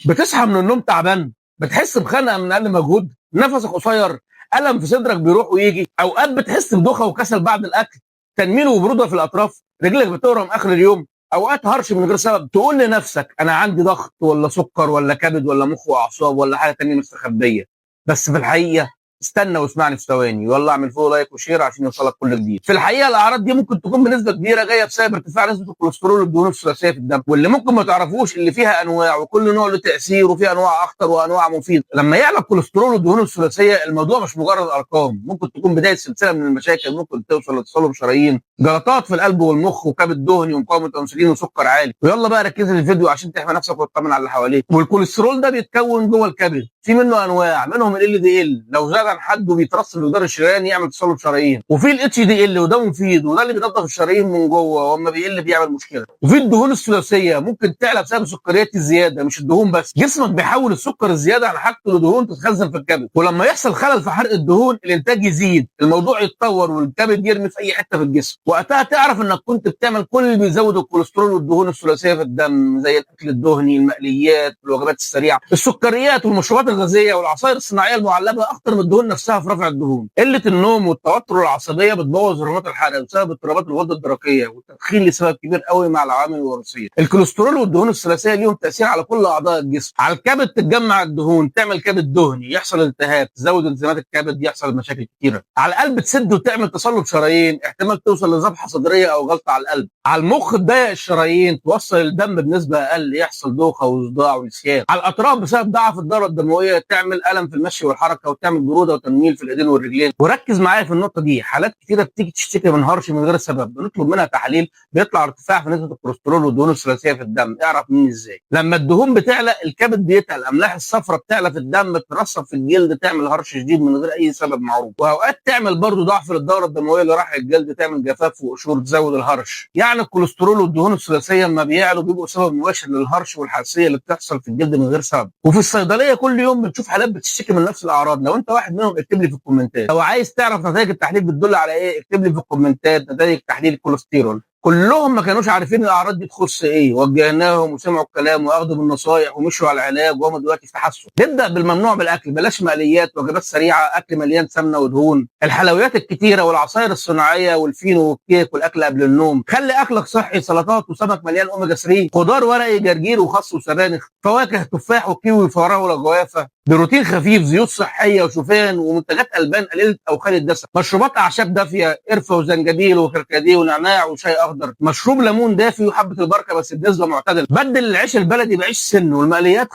بتصحى من النوم تعبان، بتحس بخنقه من اقل مجهود، نفسك قصير، الم في صدرك بيروح ويجي، اوقات بتحس بدوخه وكسل بعد الاكل، تنميل وبروده في الاطراف، رجلك بتورم اخر اليوم، اوقات هرش من غير سبب. تقول لنفسك انا عندي ضغط ولا سكر ولا كبد ولا مخ واعصاب ولا حاجة تانية مستخبيه، بس في الحقيقة استنى واسمعني في ثواني، يلا اعمل follow like و share عشان يوصلك كل جديد. في الحقيقة الاعراض دي ممكن تكون بنسبة كبيرة جاية بسبب ارتفاع نسبه الكوليسترول والدهون الثلاثية في الدم، واللي ممكن ما تعرفوش اللي فيها انواع وكل نوع له تاثير، وفي انواع اخطر وانواع مفيدة. لما يعلى الكوليسترول والدهون الثلاثية الموضوع مش مجرد ارقام، ممكن تكون بداية سلسلة من المشاكل، ممكن توصل لتصلب شرايين، جلطات في القلب والمخ وكبد دهني ومقاومة انسولين وسكر عالي. ويلا بقى ركز في الفيديو عشان تحمي نفسك وتطمن على اللي حواليك. والكوليسترول ده بيتكون جوه الكبد، في منه انواع، منهم LDL لو زاد عن حده بيترسب في جدار الشريان يعمل تصلب شرايين، وفي ال HDL وده مفيد وده اللي بينظف الشرايين من جوه، واما بيقل بيعمل مشكلة. وفي الدهون الثلاثية ممكن تعلى بسبب السكريات الزيادة، مش الدهون بس، جسمك بيحول السكر الزيادة عن حاجته لدهون تتخزن في الكبد، ولما يحصل خلل في حرق الدهون الانتاج يزيد، الموضوع يتطور والكبد يرمي في اي حتة في الجسم. وقتها تعرف انك كنت بتعمل كل اللي بيزود الكوليسترول والدهون الثلاثية في الدم، زي الاكل الدهني، المقليات، الوجبات السريعة، السكريات والمشروبات الغازية والعصائر الصناعية المعلبه اخطر من الدهون نفسها في رفع الدهون. قلة النوم والتوتر والعصبية بتبوظ هرمونات الحرق بسبب اضطرابات الغدة الدرقية، والتدخين لسبب كبير قوي مع العوامل الوراثية. الكوليسترول والدهون الثلاثية ليهم تاثير على كل اعضاء الجسم. على الكبد تتجمع الدهون تعمل كبد دهني، يحصل التهاب، تزود انزيمات الكبد، يحصل مشاكل كتيرة. على القلب تسد وتعمل تصلب شرايين، احتمال توصل لذبحه صدريه او جلطة على القلب. على المخ تضيق الشرايين، توصل الدم بنسبة اقل، يحصل دوخه وصداع ونسيان. على الاطراف بسبب ضعف الدورة الدموية تعمل الم في المشي والحركة، وتعمل برودة وتنميل في الايدين والرجلين. وركز معايا في النقطة دي، حالات كتيرة بتيجي تشتكي من هرش من غير سبب، بنطلب منها تحاليل بيطلع ارتفاع في نسبه الكوليسترول والدهون الثلاثية في الدم. اعرف منين ازاي؟ لما الدهون بتعلى الكبد بيتقل، الاملاح الصفراء بتعلى في الدم، ترسب في الجلد، تعمل هرش شديد من غير اي سبب معروف. واوقات تعمل برضو ضعف للدورة الدموية اللي راح الجلد، تعمل جفاف وقشور، تزود الهرش. يعني الكوليسترول والدهون الثلاثية لما بيعلوا بيبقوا سبب مباشر للهرش والحساسيه اللي بتحصل في الجلد من غير سبب. وفي الصيدلية كل يوم بنشوف حالات بتشتكي من نفس الاعراض، لو انت واحد منهم اكتب لي في الكومنتات. لو عايز تعرف نتائج التحليل بتدل على ايه اكتب لي في الكومنتات نتائج تحليل الكوليسترول. كلهم ما كانوش عارفين الاعراض دي تخص ايه، وجهناهم وسمعوا الكلام واخدوا بالنصايح ومشوا على العلاج وهم دلوقتي في تحسن. نبدا بالممنوع بالاكل، بلاش مقليات، وجبات سريعة، اكل مليان سمنه ودهون، الحلويات الكتيرة والعصاير الصناعية والفينو والكيك والاكل قبل النوم. خلي اكلك صحي، سلطات وسمك مليان اوميجا 3، خضار ورقي، جرجير وخس وسبانخ، فواكه تفاح وكيوي وفراوله وجوافه، بروتين خفيف، زيوت صحية وشوفان ومنتجات البان قليله او خالي الدسم، مشروبات اعشاب دافيه، قرفه وزنجبيل وكركديه ونعناع وشاي اخضر، مشروب ليمون دافي وحبه البركة بس بنسبة معتدلة. بدل العيش البلدي بعيش سن، والمقليات